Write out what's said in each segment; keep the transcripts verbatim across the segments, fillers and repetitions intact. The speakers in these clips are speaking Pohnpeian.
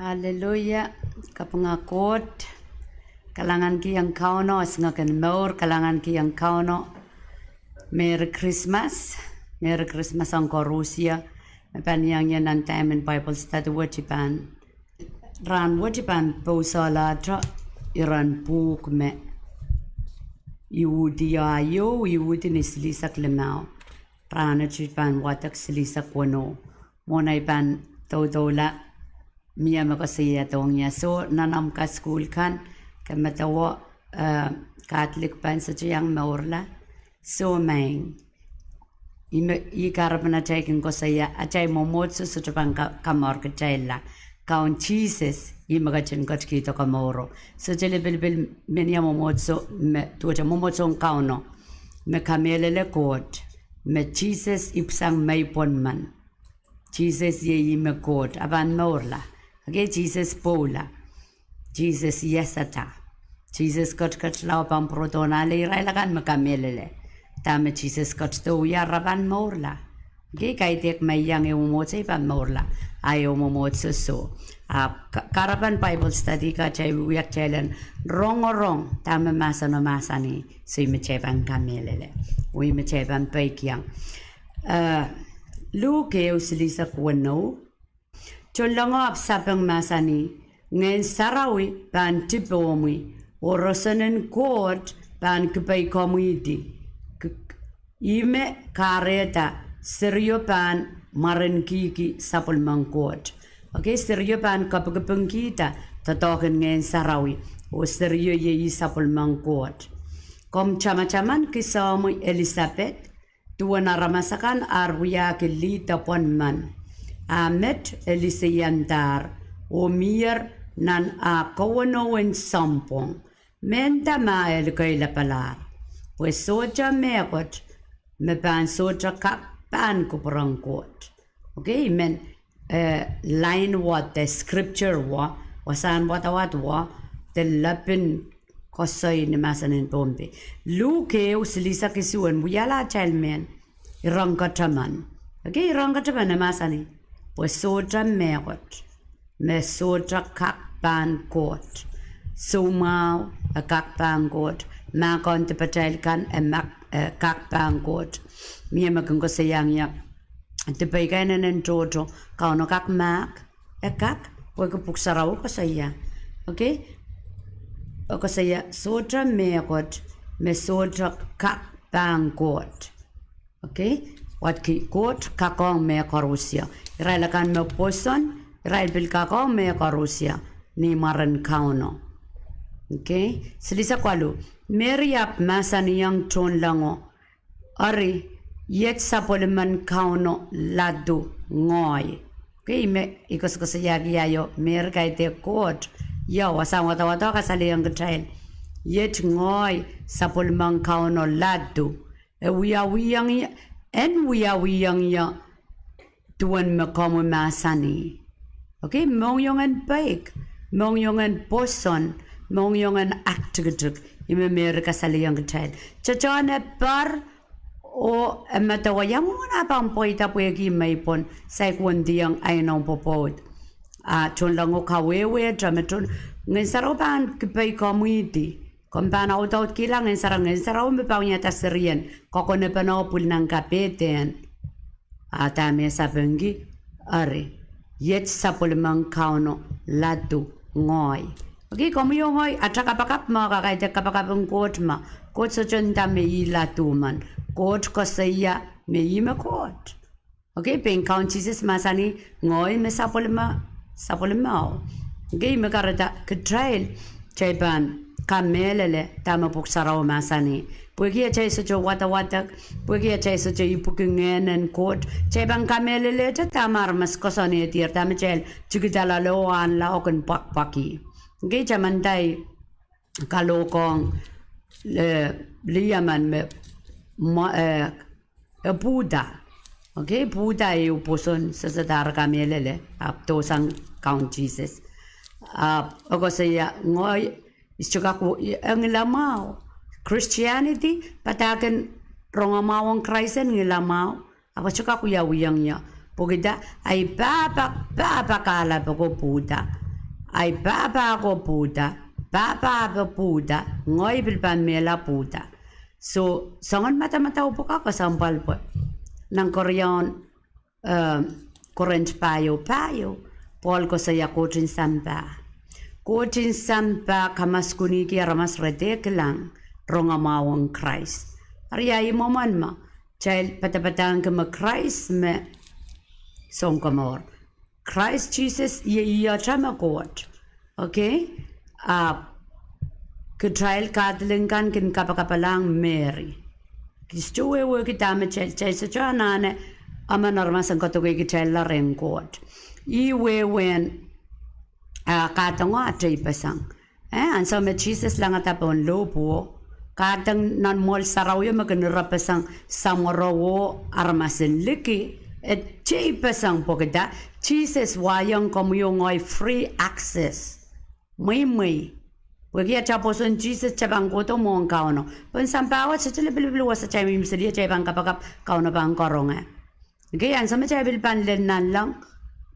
Aleluia. Kapinga Koht. Kalahngankihong Kauno, esingek en mour, kalahngankihong Kauno. Merry Christmas. Merry Christmas ong koarusie me pahn iang ie nan time en Bible study wet. I pahn, rahn wet I pahn pousehla iren pwuhk me I uhdi, ah iei I uhdi ni silihsek limau. Rahnwet I pahn wadek silihsek weneu. Mwohn ei pahn doudoula, mie me koasoiahdohng ie, soh, nan omw kasukuhl kan, ke medewe, eh, Catholic pahn sohte iang mourla. Soh, maing. Ih kahrepen atail kin koasoia, atail mwomwohdiso sohte pahn ka-, kamour kitailla. Kaun Sises, ih me ketin ketikihdo komouro. Sohte lipilipil mehnia mwomwohdiso, me duwehte mwomwohdiso en Kauno, me kamehlele Koht, me Sises ipwisang meipwon men. Sises iei ih me Koht, a pahn mourla. Okei, Sises pwoula. Sises iasada. Sises ketiketla oh pahn pwurodohn ale irail akan me kamehlele dahme Sises ketido wia, re pahn mourla. Okei, kaidehk me iang ehu mwomwohdiso pahn mourla. A ehu mwomwohdiso soh. Ahpw ka-, kahrepen Bible study ka atail wia kitail en rongorong dahme mahseno mahsanih, soh, ih me kitail pahn kamehlele. Oh ih me kitail pahn peikiong. Eh, Luk ehu silihsek weneu. Tohnlengo ahpw sapeng, mahsanih, Ngehn Sarawi pahn tipohmwi, oh roson en Koht pahn kipeikomwihdi. K-, ih me kahrehda serio pahn mwaren kihki sapwellimen Koht. Okei, serio pahn kapikipikihda doadoahk en Ngehn Sarawi, oh serio iei sapwellimen Koht. Komw tamataman kisehmwi Elisapet, duwen aramas akan ar wiahki lih de pwon men. A met e liseiandahr, oh mier nan ah kewenou en sounpwong, mehnda ma e likeilapalahr, pwe sohte mehkot me pahn sohte kak pahn kupwuren Koht. Okei, I men, eh, line wet de scripture wet, wasahn wadawad wet, de lepin koasoi ni mahsen en Pohnpei. Luk ehu silihsek isuh en wiahla atail mehn irongkataman. Okei, irongkataman e mahsanih, pwe sohte mehkot me sohte kak pahn Koht. Soumwahu e kak pahn Koht. Mahkohn dipatail kan e mak-, e kak pahn Koht. Mie me kin koasoiahng ie dipei kan en tohto, Kauno kak mahk, e kak, pwehki Pwuhk Sarawi koasoia. Okei? E koasoia sohte mehkot me sohte kak pahn Koht. Okei? Wadki Koht kakohng mehkoaros. Irail akan me pwoson, irail pil kakohng mehkoaros ni mwaren Kauno. Okei? Silihsek waluh. Meri ahpw mahsanihong tohnlengo, Eri, iet sapwellimen Kauno ladu ngoahi. Okei, me I koasokoasoiahki ie, Meri kaidehk Koht. Ia, wasahn wadawad kasalehiong kitail, iet ngoahi sapwellimen Kauno ladu. E wiawihong ie, en wiawihong ie duwen me komwi mahsanih. Okei, mohngiongen peik, mohngiongen pwoson, mohngiongen aktikitik, ih me Meri kasalehiong kitail. Tohtohn e par oh e medewe ia mwomwen ah pahn pweida pwehki meipwon, saik wendiong ahi noumw pwopwoud. A tohnlengo kawehwehte me tohn Ngehn Sarawi pahn kipeikomwihdi. Komw pahn audaudkihla Ngehn Sarawi, Ngehn Sarawi me pahn wiahda serien kokonepene pwil nan kapehdehn. A dahme sapengki? Eri, iet sapwellimen Kauno ladu ngoahi. Okei, komwi oh ngehi, ata kapakap me kak kaidehk kapakap en Koht me, Koht sohte nda me ih ladu men. Koht koasoia me ih me Koht. Okei, pein Kaun Sises mahsanih, ngoahi me sapwellime, sapwellime. Okei, me kahrehda kitail, kitail pahn kamehlele dahme Pwuhk Sarawi mahsanih. Pwehki atail sohte wadawadek, pwehki atail sohte ipwiki Ngehn en Koht, kitail pahn kamehlelehte dahme aramas koasoanehdier, dahme kitail tikida loale oh ahnla oh kin pwakpwakih. Okei, tamanda I kalohkohng, eh, lih emen me, me, eh, e pwuhda. Okei, pwuhda ehu pwoson, sehse dahme re kamehlele, ahpw dohsang Kaun Sises. Ahpw e koasoia, ngehi, I sohte kak, e ngilamwahu. Christianity, padahk en rongamwahu ong Krais en ngilamwahu. Ahpw e sohte kak wiawihong ie. Pwehki dah? Ahi pahpa, pahpa kahlap oko pwuhda. Ahi pahpa ko pwuhda, pahpa ko pwuhda, ngehi pil pahn mehla pwuhda. So, soangen madamadau pwukat kesempwal pwe. Nan Korin, eh, Korint pahieu, pahieu, Pohl koasoia Koht en sampah. Koht en sampah kamaskunihki aramas re dehr kilang rongamwahu en Krais. Eri ia mwomwen me, kitail padapadahngki me Krais me Sounkomour. Krais Sises ie, ih ata me Koht. Okay? Ahpw kitail Catholic kan kin kapakapalahng Meri. Kitail sohte wehwehki dahme kitail, kitail sohte anahne emen aramas en kadokeikitailla rehn Koht. Ih wehwehn, ah, kahdeng oh ah teipeseng. Eh, ansou me Sises langada pohn lohpwuo, kahdeng nan mwoahl sarawio me kin irepeseng samworo oh aramas en liki, e teipeseng pwehki dah, Sises wahn komwi oh ngehi free access. Mweimwei. Pwehki atail pwoson Sises, kitail pahn kohdo mwohn Kauno. Pohn sampah wet sohte lipilipil wasa kitail mihmi seli, kitail pahn kapakap, Kauno pahn karonge. Okay, ansou me kitail pil pahn lel nanleng,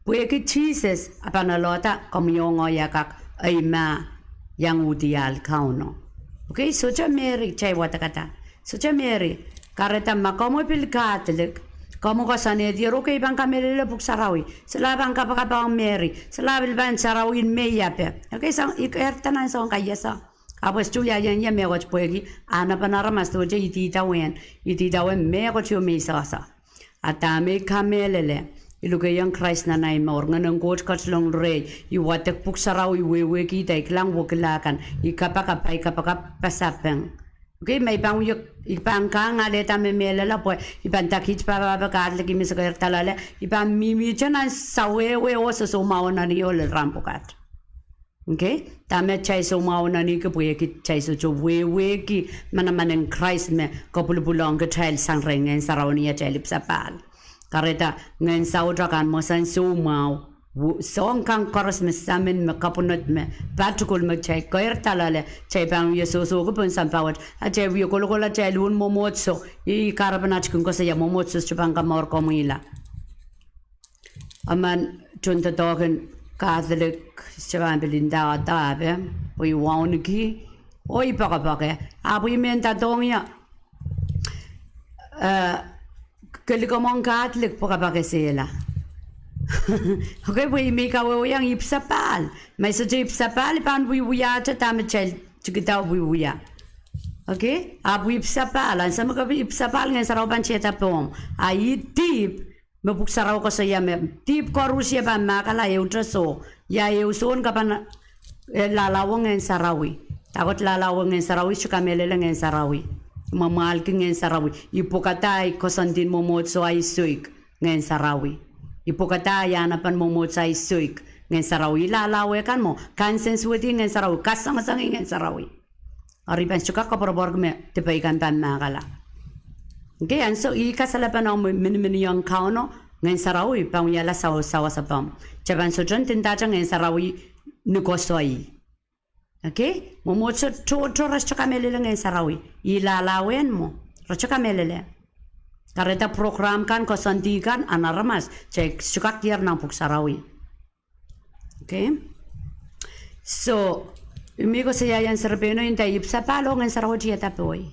pwehki Sises, a pahn alehda komwi oh ngehi a kak eimah iang uhdiahl Kauno. Okay, sohte Meri, kitail wadekada. Sohte Meri, kahrehda ma komwi pil Catholic, komwi koasoanehdier, okay, I pahn kamehlele Pwuhk Sarawi, solahr pahn kapakap ong Meri, solahr pil pahn sarawien me I ape. Okay, soang, I keirda nan soangen kaiasa. Ahpw e sohte wiahiong ie mehkot pwehki, anahnepen aramas sohte idawehn, idawehn mehkot ieu me I sehse. A dahme I kamehlele, I lukehiong Krais nan ahi mour, Ngehn en Koht ketilong rehi, I wadek Pwuhk Sarawi, I wehwehki, I kilang wekila kan, I kapakap, I kapakap pasapeng. Okay, ma I pahn wie, I pahn kang alehda me mehlel pwe I pahn dake kiht pahpa Catholic, I me se keirda loale, I pahn mihmihte nan sawehwe oh soumwahu nan ih oh lel rahn pwukat. Okay, dahme kitail soumwahu nan ih ki? Pwehki kitail sohte wehwehki manaman en Krais me kapwilipwilong kitail sang rehn Ngehn Sarawi ni atail ipwsapahl. Kahrehda ngehn saut akan mwomwen soumwahu, soang kan koaros me samin, me kapwunod, me patikul, me kitail keirda loale, kitail pahn wie sohsohki pohn sampah wet, atail wie kolokol atail un mwomwohdiso, ih kahrepen at kin koasoia mwomwohdiso sohte pahn kamour komwihla. Emen tohndoadoahk en Catholic, sohte pahn pil ndahda ape, pwe I wauneki, oh I poakepoake, ahpw I men doadoahngih, eh, kelikamwong Catholic pwe kapakapesehla. Okay, pwe I men kawehwehiong ipwsapahl. Ma I sohte ipwsapahl, I pahn wiewiahte dahme kitail tikida wiewia. Okay, ahpw ipwsapahl, ansou me ke ipwsapahl Ngehn Sarawi pahn tiada pohmw. A ih dihp, me Pwuhk Sarawi koasoia me dihp koaros ie pahn mahkala ehute soh. Ia ehu soh ke pahn, eh, lahlahwe Ngehn Sarawi? Dahkot lahlahwe Ngehn Sarawi? Sohte kamehlele Ngehn Sarawi. Mwamwahlki Ngehn Sarawi. I pwukada ahi koasoandi en mwomwohdiso ahi soik, Ngehn Sarawi. I pwukada ahi anahnepen mwomwohdiso ahi soik, Ngehn Sarawi. I lahlahwe kan mwo, kansensuwedih Ngehn Sarawi, kasangasangi Ngehn Sarawi. Eri I pahn sohte kak koapworopworki me dipei kan pahn mahkala. Okay, ansou ih kasalepen omw miniminiong Kauno, Ngehn Sarawi pahn wiahla sawas, sawas apomw. Kitail pahn sohte ndindahte Ngehn Sarawi ni koasoi. Okay, mwomwohdiso tohto re sohte kamehlele Ngehn Sarawi. I lahlahwe mwo, re sohte kamehlele. Kahrehda program kan, koasoandi kan, ahn aramas, kitail sohte kak diar nan Pwuhk Sarawi. Okay. So, I men koasoia iang serepeino, nda ipwsapahl oh Ngehn Sarawi tiada pohi.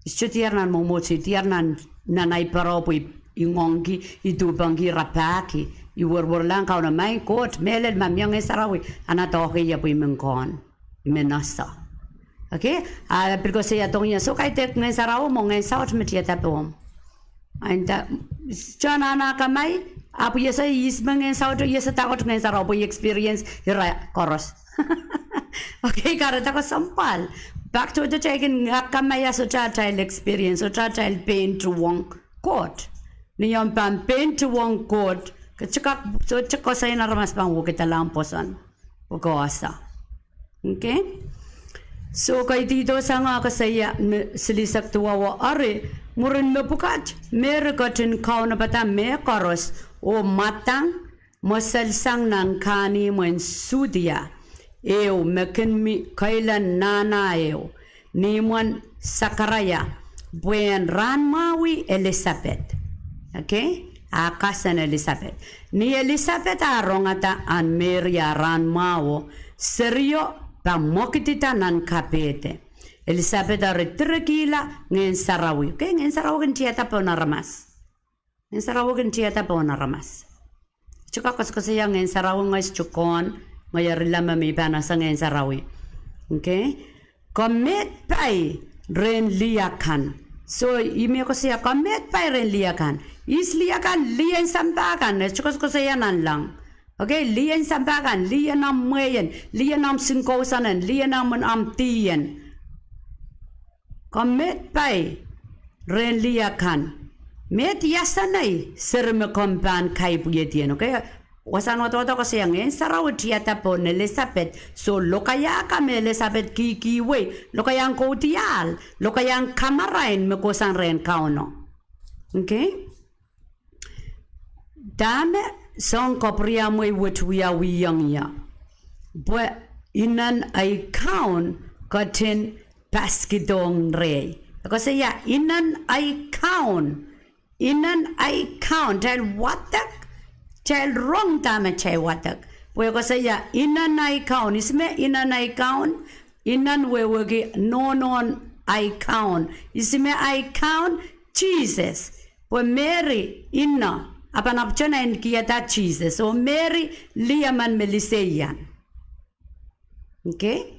I sohte diar nan mwomwohdiso, I diar nan, nan ahi paro pwe I ngoangki, I duhpengki, rapahki, I werwerlahng Kauno, Maing Koht, mehlel ma mie Ngehn Sarawi, anahne doadoahk ie pwe I men kohn, I men ese. Okay, a pil koasoia, doadoahngih, soh, kaidehk Ngehn Sarawi mwo, Ngehn Saut me tiada pohmw. Nda, sohte anahne akamai, ahpw I ese ihs me Ngehn Saut, I ese dahkot Ngehn Sarawi, pwe I experience ira koaros. Okay, kahrehda kesempwal. Pak tohto kitail kin akamai a sohte atail experience, sohte atail pein tuhwong Koht. Ni omw pahn pein tuhwong Koht, ke sohte kak, sohte koasoai en aramas pahn wekidalahng pwoson. Wekehsa. Okay? So, kaidehn dohsang ah koasoia me silihsek duwau, eri, mwurin mepwukat, Meri ketin kaunopada mehkoaros, oh mwadang, mweselsang nan kahnimwen Sudia ehu me kin mi keilen nahna ehu, ni imwen Sakaraia, pwehn rahnmwahwih Elisapet. Okay? Ah, kasen Elisapet. Ni Elisapet ah rongada ahn Mery ah rahn mwahuo, serio pahn mwekidida nan kapehde. Elisapet eri direkihla Ngehn Sarawi. Okay, Ngehn Sarawi kin tiada pohn aramas. Ngehn Sarawi kin tiada pohn aramas. Sohte kak koasokoasoia Ngehn Sarawi ngehi sohte kohn, ngehi eri leme me I pahn ese Ngehn Sarawi. Okay? Ke met pai rehn lih akan. So, I men koasoia ke met pai rehn lih akan. Ihs lih akan? Lih en sampah kan, e sohte koasokoasoia nanleng. Okay, lih en sampah kan, lih en omw mwehen, lih en omw sinkousonen, lih en omw, omw dien. Ke met pai rehn lih akan. Met iasenei seri me komw pahn kaipwiedien, okay? Wasahn wadawad koasoia Ngehn Sarawi tiada pohn Elisapet. So, lokaia ka me Elisapet kihkihwei, lokaiahn kaudiahl, lokaiahn kamarain me kohsang rehn Kauno. Okay? Dahme soang kapwuriamwei wet wiawihong ie? Pwe inen ei kaun ketin paskidohng rehi. E koasoia inen ei kaun. Inen ei kaun. Kitail wadek, kitail rong dahme kitail wadek. Pwe e koasoia inen ei kaun. Ihs me inen ei kaun? Inen wehwehki nohnohn ei kaun. Ihs me ei kaun? Sises. Pwe Mery ino, a pahn apwtehn en kihda Sises. Oh Mery lih emen me liseian. Okay?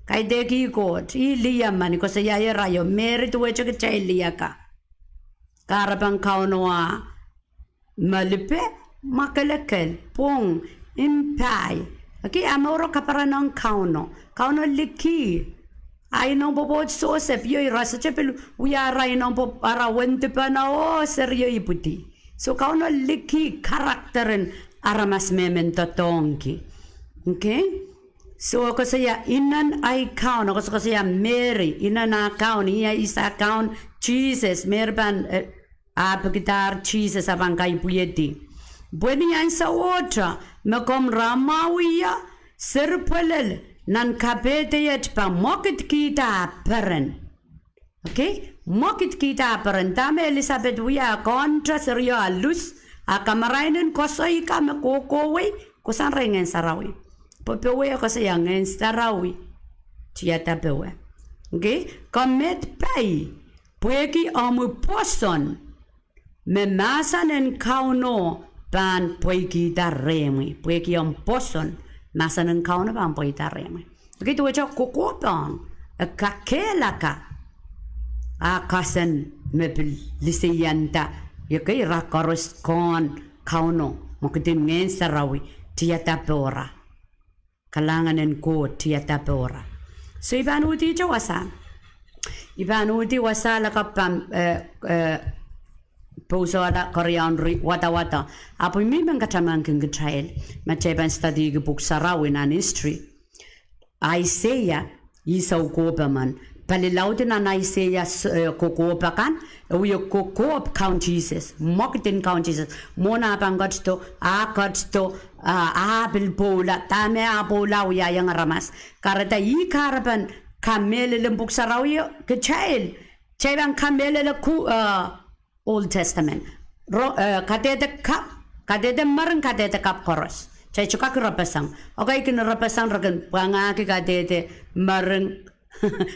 Kaidehk Koht, ih lih emen, I koasoia irail, Mery duwehte kitail lih akan. Kahrepen Kauno ah melipe, mwakelekel, pwung, mpahi. Okay, a mouro kaperenong Kauno. Kauno likih. A inou pwopwoud Sosep, io, ira sohte pil wia ara inou pwopw, ara wendipene oh serio ipwidi. So Kauno likih character en aramas me men doadoahngki. Okay? So e koasoia inen ei kaun, e koasokoasoia Mery, inen ah kaun, ih ihs ah kaun? Sises. Mery pahn, eh, ahpw kidahr Sises a pahn kaipwiedi. Pwe ni ansowohte me komw rahn mwahu ie, seri pwelel nan kapehde iet pahn mwekidkihda ah peren. Okay? Mwekidkihda ah peren. Dahme Elisapet wia? Kehn te serio a lus, a kamarain en koasoi ka me kohkohwei, kohsang rehn Ngehn Sarawi. Pwe powe e koasoia Ngehn Sarawi tiada powe. Okay? Ke met pai, pwehki omwi pwoson, me mahsen en Kauno pahn pweikihda rehmwi. Pwehki omw pwoson, mahsen en Kauno pahn pweida rehmwi. Okay, duwehte kokohpong, e kakehlaka ah kasen me pil liseianda, okay, ira koaros kehn Kauno, mwekidin Ngehn Sarawi tiada pohra. Kalahngan en Koht tiada pohra. So I pahn uhdihte wasa. I pahn uhdi wasa lakapw pahn, eh, eh, pousohla koaros en wadawado. Ahpw I men katamankin kitail, ma kitail pahn studyki pwuhk sarawi nan history. Aiseia, ih soukohp emen. Palilaud nan Aiseia, eh, kokohp akan, e wia kokohp Kaun Sises, mwekidin Kaun Sises. Mwohn ah pahn ketido, ah ketido, ah, ah pil pwoula, dahme ah pwoula wiahiong aramas. Kahrehda ih kahrepen kamehlelen pwuhk sarawio, kitail, kitail pahn kamehlele ku, eh, Old Testament. Ro, eh, kadehde kapw, kadehde mering, kadehde kapw koaros. Kitail sohte kak irepeseng. Okay, kin irepeseng, re kin pwangahki kadehde mering,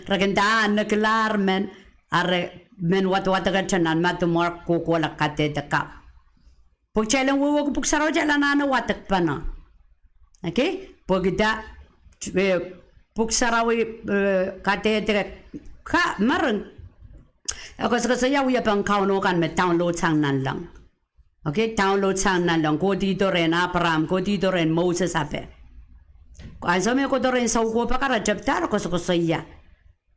re kin nda nekilahr men, a re men wadwadek nan Madiu, Mark, kohkohla kadehde kapw. Pwe kitail en wehwehki pwuhk sarawi kitail anahne wadekpene. Okay? Pwehki dah, eh, pwuhk sarawi, eh, kadehde kapw, mering, e koasokoasoia wiepen Kauno kan me download sang nanleng. Okay, download sang nanleng. Kohdihdo rehn Abraham, kohdihdo rehn Moses ape. Ansou me kohdo rehn soukohp akan, re tepda re koasokoasoia.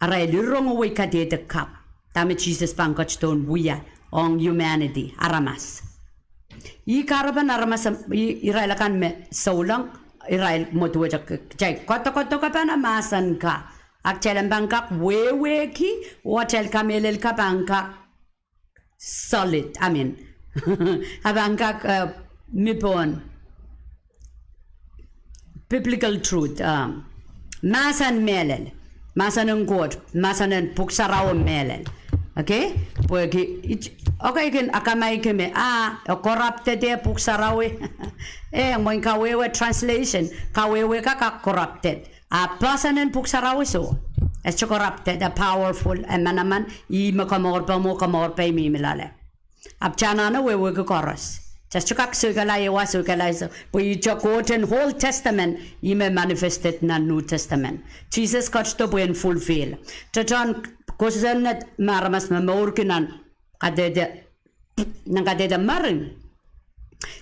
Arail irongowei kadehde kapw. Dahme Sises pahn ketidohn wia ong humanity, aramas. Ih kahrepen aramas, i-, irail akan me souleng, irail mwo duwehte kitail koadokoadokpene mahsen ka. A kitail en pahn kak wehwehki, oh atail kamehlel ka pahn kak solid, I mean, a pahn kak, eh, mi pohn biblical truth, um, mahsen mehlel, mahsen en Koht, mahsen en pwuhk sarawi mehlel. Okay? Pwehki, it-, okay, kin akamai keme, ah, e corrupted eh pwuhk sarawi. Eh, mwein kawehwe translation, kawehwe ka kak corrupted. Ah, person en pwuhk sarawi soh. E sohte corrupted, e powerful, e manaman, ih me komourpe mwo, komourpe mihmi loale. Ahpw kitail anahne wehwehki koaros. Kitail sohte kak soikala ehu, soikala ehu, pwe ihte Koht en Old Testament, ih me manifested nan New Testament. Sises ketido pwe en fulfill. Tetan kosonned me aramas momourki nan kadehde, nan kadehde mering.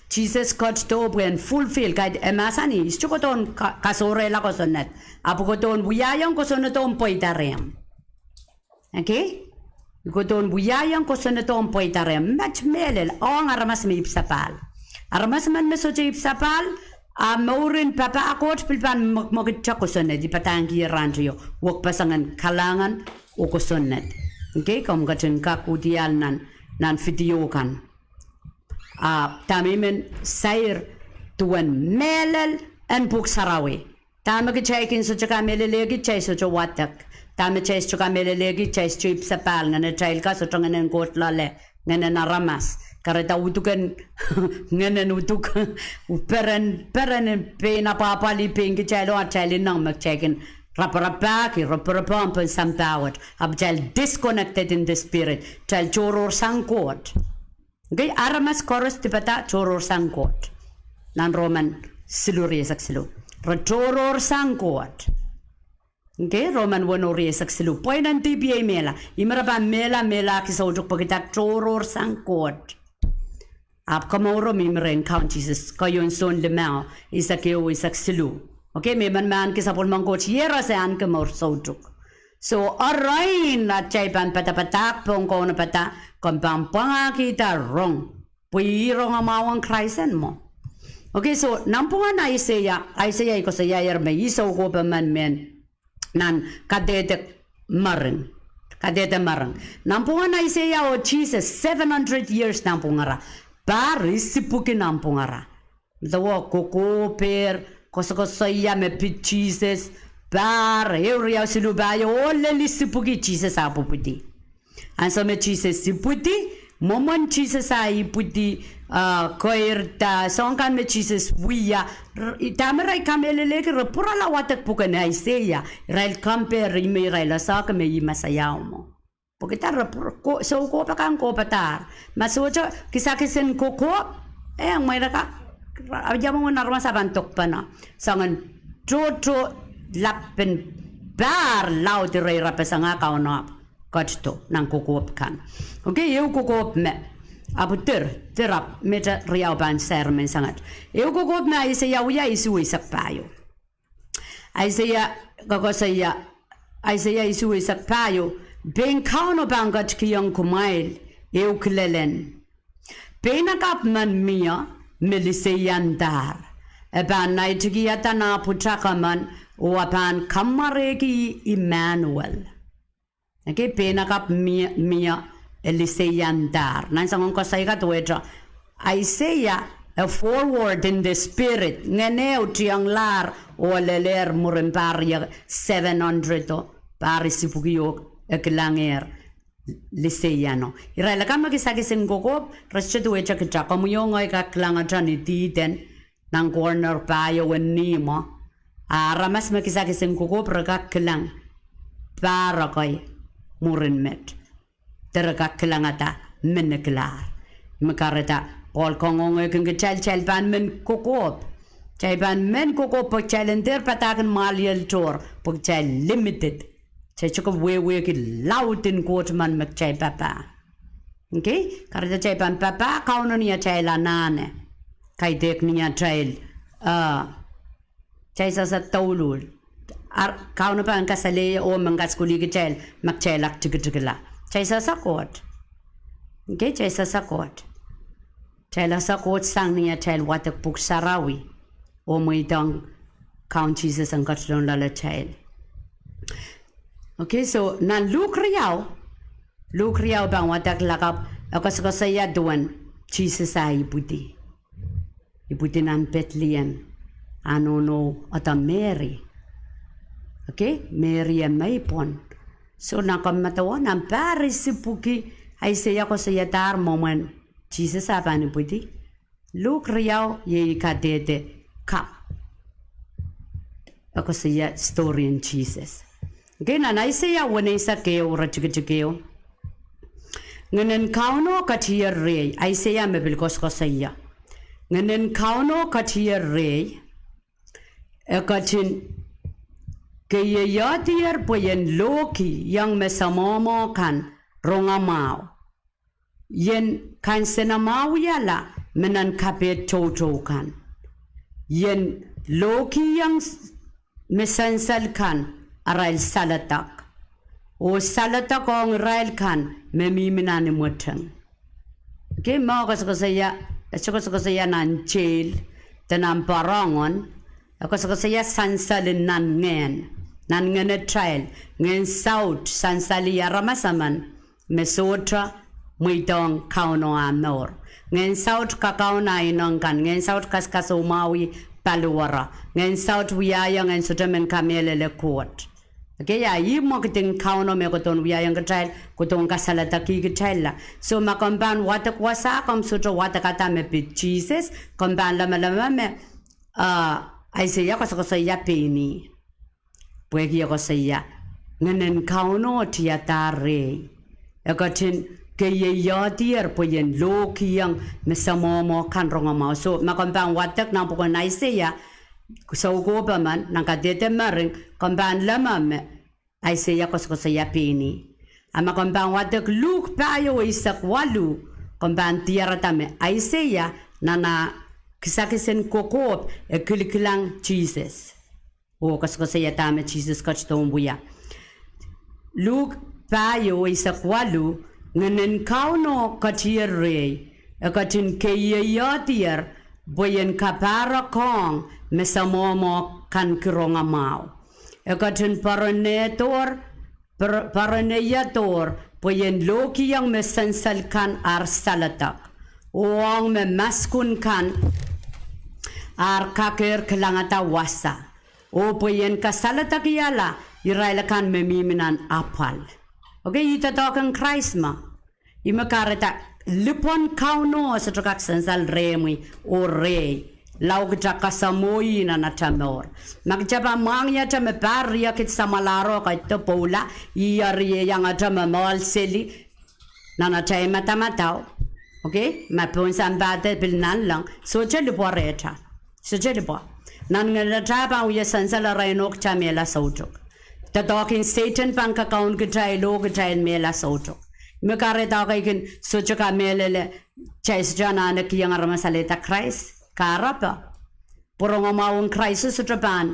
Sises ketido pwe en fulfill, kaidehn e mahsanih, I sohte kohdohn ka-, kasohrehla kosonned. Ahpw I kohdohn wiahiong kosonnedo en pweida rehmw. Okay? I kohdohn wiahiong kosonnedo en pweida rehmw. Met mehlel, ong aramas me ipwsapahl. Aramas emen me sohte ipwsapahl, a mourin papah Koht pil pahn mwekmwekidte kosonned, I padahngki rahn teio, wekpeseng en kalahngan oh kosonned. Okay, komw ketin kak uhdiahl nan, nan video kan. Ah, dahme I men sair duwen mehlel en pwuhk sarawi. Dahme kitail kin sohte kamehlelehki, kitail sohte wadek. Dahme kitail sohte kamehlelehki, kitail sohte ipwsapahl, ngehn atail ka sohte ngehnen Koht loale, ngehnen aramas. Kahrehda uduken ngehnen uduk, peren, peren en pein apwahpwalih pein kitail oh atail ineng me kitail kin raparapahki, roporop pohn pohn sampah wet. Ahpw kitail disconnected in the spirit. Kitail tohrohrsang Koht. Okay, aramas koaros dipada tohrohrsang Koht. Nan Roman siluh rieisek siluh. Re tohrohrsang Koht. Okay, Roman weneu rieisek siluh. Pweinen dihp iei mehla. Ih me re pahn mehla, mehlahki soutuk pwehki re tohrohrsang Koht. Ahpw komouro mihmi rehn Kaun Sises, keieun Sohn limau, eisek ehu, eisek siluh. Okay, me men mahn ki sapwellimen Koht iehros e ahneki mour soutuk. So, arain atail pahn padapadahk pohn kaunopada, komw pahn pwangahkihda rong. Pwe ih rongamwahu en Krais en mwo. Okay, so, nanpwungen Aiseia, Aiseia I koasoiaier me ih soukohp emen mehn nan kadehde mering. Kadehde mering. Nanpwungen Aiseia oh Sises, seven hundred years nanpwungara. Pahr isipwiki nanpwungara. Medewe kokohpehr, koasokoasoia me pid Sises, pahr ehu, riau, siluh, pahieu, oh lel isipwiki Sises ahpw ipwidi. Ansou me Sises ipwidi, mwomwen Sises ah ipwidi, ah, keirda, soahng kan me Sises wia, r-, dahme irail kamehlelehki, re pwurala wadek pwuken Aiseia, irail compare ih me irail esehki me ih Mesaia mwo. Pwehki re pwur-, ko-, soukohp akan kohpadahr. Ma sohte kisakis en kokohp, eh, mwein re kak, ia mwomwen aramas ah pahn dokpene. Soangen tohto lap en pahr laud irail rapeseng ah Kauno ahpw ketido nan kokohp kan. Okay, ehu kokohp me, ahpw dir, dir ahpw mehte riau pahn sair menseng et. Ehu kokohp me Aiseia wia isuh eisek pahieu. Aiseia, koakoasoia, Aiseia isuh eisek pahieu, pein Kauno pahn ketikihong kumwail ehu kilelen. Pein akapw men mie me liseiandahr. E pahn naitikihada nah pwutak emen, oh e pahn kamwarehki Immanuel. Okay, pein akapw mie, mie e liseiandahr. Nan soangen koasoi ka duwehte Aiseia e forward in the spirit. Ngehn ehu tionglahr oh lelehr mwurin pahr riekid, seven hundred o, pahr isipwiki oh e kilangehr liseiano. Irail akan me kisakis en kokohp, re sohte duwehte kita, komwi oh ngehi kak kilangete ni dihden, nan corner pahieu en nihmwo. A aramas me kisakis en kokohp re kak kilang pahr ekei mwurin met. De re kak kilangada menekilahr. Ih me kahrehda Pohl kangoangehkin kitail, kitail pahn men kokohp. Kitail pahn men kokohp pwe kitail en dehr padahk en mwahliel tohr, pwe kitail limited. Kitail sohte wehwehki laud en Koht men me kitail papah. Okay? Kahrehda kitail pahn papah Kauno ni atail anahne. Kaidehk ni atail, ah, kitail sehse douluhl. Ar-, Kauno pahn kasalehiong oh men kasukuhlih kitail, ma kitail kak tikitikla. Kitail sehse Koht. Okay, kitail sehse Koht. Kitail ese Koht sang ni atail wadek pwuhk sarawi oh mweidohng Kaun Sises en ketilong loalatail. Okay, so nan Luk riau, Luk riau pahn wadek lakapw, e koasokoasoia duwen Sises ah ipwidi. Ipwidi nan Pedlehem, ah nohno ede Mery. Okay, Mery e meipwon. So nan komw medewe, nan Parisi pwuki Aiseia koasoiadahr mwomwen Sises ah pahn ipwidi. Luk riau, iei kadehde ka. E koasoia story en Sises. Okay, nan Aiseia weneisek ehu, iretikitik ehu. Ngehnen Kauno ketier rehi, Aiseia me pil koasokoasoia. Ngehnen Kauno ketier rehi, e ketin keieioadier pwe ien lohkihong me semomwo kan rongamwahu, ien kansenamwahuwihala me nan kapehd toutou kan, ien lohkihong me sansal kan arail saledek, oh saledek ong irail kan me mihmi nan imweteng. Okay, me koasokoasoia, e koasokoasoia nan teil, de nan poarongen, e koasokoasoia sansal en nan ngehn, nan ngehnatail, ngehn saut sansalih aramas emen me sohte mweidohng Kauno ah mour. Ngehn saut kakaun ah ineng kan, ngehn saut kasakasoumwahuwi paliwere, ngehn saut wiahiong en sohte men kamehlele Koht. Okay, a ih mwekidin Kauno me kohdohn wiahiong kitail, kohdohn kasaledekih kitailla. So ma komw pahn wadek wasa, komw sohte wadekada me pid Sises, komw pahn lamalam me, ah, Aiseia koasokoasoia pein ih. Pwehki e koasoia, Ngehnen Kauno tiadahr rehi, e ketin keieioadier pwe ien lohkihong me semomwo kan rongamwahu. So ma komw pahn wadek nan pwuken Aiseia, soukohp emen, nan kadehde mering, komw pahn leme me Aiseia koasokoasoia pein ih. A ma komw pahn wadek Luk pahieu eisek waluh, komw pahn diarada me Aiseia nan ah kisakis en kokohp e kilikilang Sises oh koasokoasoia dahme Sises ketidohn wia. Luk pahieu eisek waluh, Ngehnen Kauno ketier rehi, e ketin keieioadier pwe ien kapahrek ong me semomwo kan ki rongamwahu. E ketin poaronedohr, poar-, poaroneiedohr pwe ien lohkihong me sansal kan ar saledek, oh ong me maskun kan ar kakehr kilangada wasa, oh pwe ien kasaledekihala irail akan me mihmi nan apwal. Okay, ih doadoahk en Krais me. Ih me kahrehda lipwen Kauno sohte kak sansal rehmwi oh rehi, lao kita kasamwoh ih nan ata mour. Ma kita pahn mwahngih ata me pahr riekid samwalahro kaidehn pwoula, ih eri iang ata me mwoahl seli nan atail madamadau. Okay, ma pohn sampah de pil nanleng, sohte lipwe rehtail. Sohte lipwe. Nan ngehnatail pahn wia sansal arail oh kita mehla soutuk. Doadoahk en Sehdan pahn kakaun kitail oh kitail mehla soutuk. Me kahrehda kitail kin sohte kamehlele, kitail sohte anahne kihong aramas alehda Krais, kahrepe. Pwe rongamwahu en Krais sohte pahn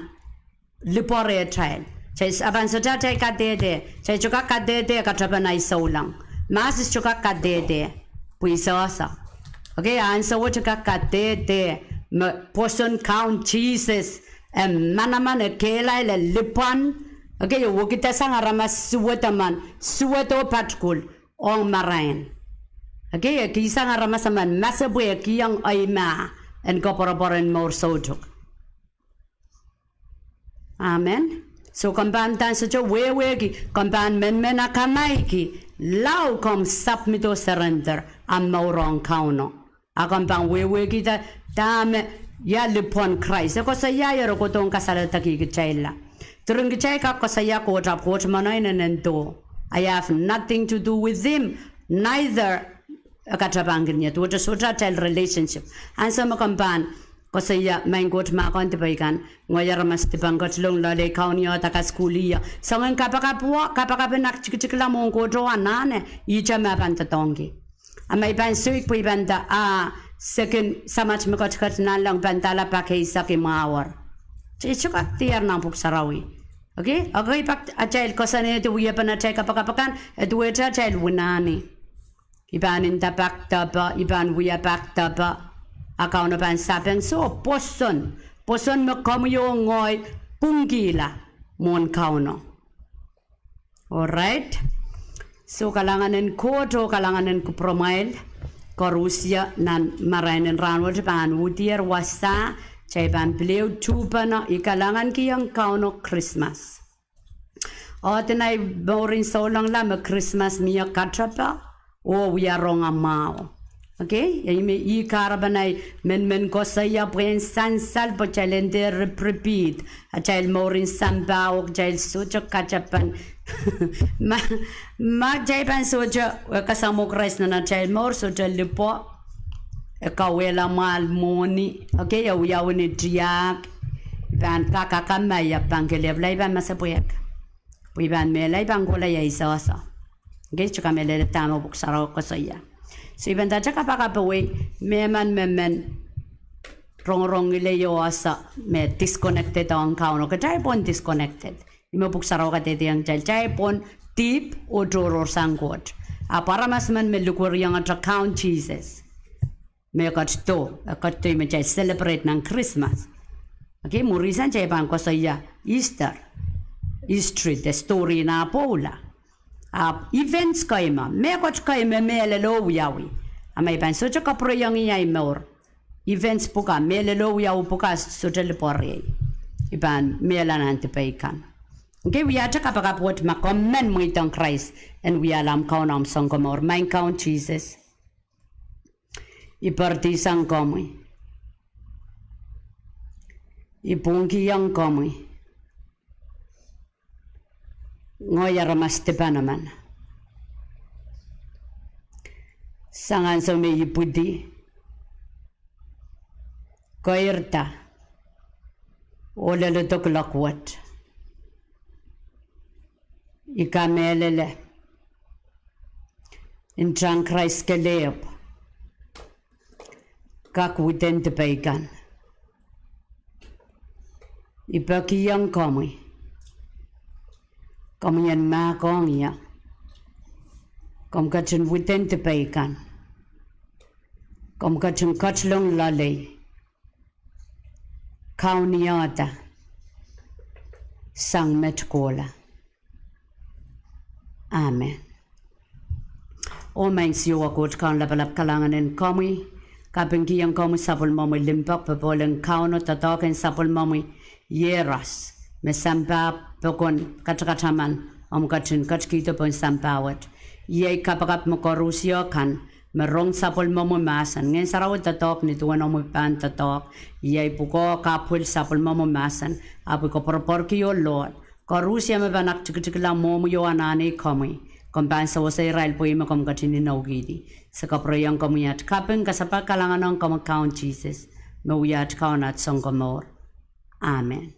lipwe rehtail. Kitail s-, a pahn sohte atail kadehde, kitail sohte kak kadehde katapan ahi souleng. Mahs sohte kak kadehde, pwe sohte. Okay, ansou wet kak kadehde me pwoson Kaun Sises e manaman, e kehlail, e lipwen. Okay, e wekidasang aramas suwed emen, suwed oh patkul, ong marain. Okay, e kihsang aramas emen masepwehk, kihong eimah en koapworopwor en mour soutuk. Amen. So komw pahn uhdahn sohte wehwehki, komw pahn menmen akamaiki, lao komw submit oh surrender ahmw mour ong Kauno. A komw pahn wehwehkihda dahme, ia lipwen Krais. E koasoia ih eri kohdohn kasaledekih kitailla. Diren kitail kak koasoia Koht, ahpw Koht mwohn inenen doh. I have nothing to do with him, neither e katapan kin ie. Duwehte sohte atail relationship. Ansou me komw pahn koasoia, Maing Koht, mahkohng dipei kan, ngehi aramas dipan ketilong loalei, kaunihda, kasukuhlihda. Soangen kapakap wet, kapakap en aktikitikla mwohn Koht oh anahne, ihte me pahn doadoahngki. A ma I pahn soik pwe I pahn nda, ah, sekin Samat me ketiket nanleng, pahn ndahla pak eisek imwahor. Kitail sohte kak diar nan Pwuhk Sarawi. Okay? Okay, pak atail koasoanehdi wiepen atail kapakap akan, e duwehte atail winahni. I pahn nda pak depe, I pahn wia pak depe, a Kauno pahn sapeng. Soh, pwoson. Pwoson me komwi oh ngehi pwungkihla mwohn Kauno. Alright. So kalahngan en Koht oh kalahngan en kupwuromwail koaros nan marain en rahnwet pahn uhdier wasa, kitail pahn pil ehu tuhpene, I kalahngankihong Kauno Krismas. Odin ahi mourin souleng la me Krismas mie katepe oh wia rongamwahu. Okay? Ih me ih kahrepen ahi menmen koasoia pwehn sansal pwe kitail en dehr ripiripid atail mourin sampah oh kitail sohte katepen. Ma, ma kitail pahn sohte, eh, kasamwo Krais nan atail mour, sohte lipwo, e kauwehla mwahl mwohni. Okay, e wiawi ni tiahk, pahn kak akamai, e pahn kelehpwla, e pahn masepwehk. Pwe e pahn mehla, e pahn kohla ia isohso. Okay, sohte kamehlele dahme Pwuhk Sarawi koasoia. So, I pahn ndahte kapakap wei, mehmen me men rongorong ileiohso me disconnected ong Kauno, kitail pwon disconnected. Ih me Pwuhk Sarawi kadehdehiong kitail, kitail pwon dihp oh tohrohrsang Koht. Ahpw aramas men me likwerihong atail Kaun Sises, me ketido, e ketido ih me kitail celebrate nan Krismas. Okay, mwurin ahnsou kitail pahn koasoia Easter, history de story en ah pwoula. Ahpw events kei me, mehkot kei me mehlelo wiawi, a ma I pahn sohte kapwurehiong ahi mour, events pwuka, mehlelo wiawi pwuka, sohte lipwo rehi, I pahn mehla nan dipei kan. Okay, wiahte kapakap wet ma komw men mweidohng Krais en wiahla omw Kaun, omw Sounkomour. Maing Kaun Sises, I poaridisang komwi. I pwungkihong komwi. Ngehi aramas dipan emen. Sang ahnsou me I ipwidi, keirda, oh leledo kuloak wet, I kamehlele ntahn Krais kelehpw kak widen dipei kan. I pekihong komwi, komwi en mahkohng ie, komw ketin widen dipei kan, komw ketin ketilong loalei, kaunihda sang met kohla. Amen. Oh Maing Siohwa Koht Kaun lapalap, kalahngan en komwi, kapingkihong komwi sapwellimomwi limpoak, popohl en Kauno, doadoahk en sapwellimomwi Ieros, me sampah pokon katakataman omw ketin ketikihdo pohn sampah wet. Iei kapakap me koarusie kan me rong sapwellimomwi mahsen, Ngehn Sarawi doadoahk ni duwen omwi pahn doadoahk. Iei pwukoa, kapwil, sapwellimomwi mahsen, ahpw I koapworopworki, oh Lord, koarusie me pahn aktikitikla mwohmwi oh anahne komwi, komw pahn sewese irail pwe ih me komw ketin inoukihdi. Se kapwurehiong komwi at kaping, kasapahl, kalahngan ong komwi Kaun Sises, me wia at Kaun, at Sounkomour. Amen.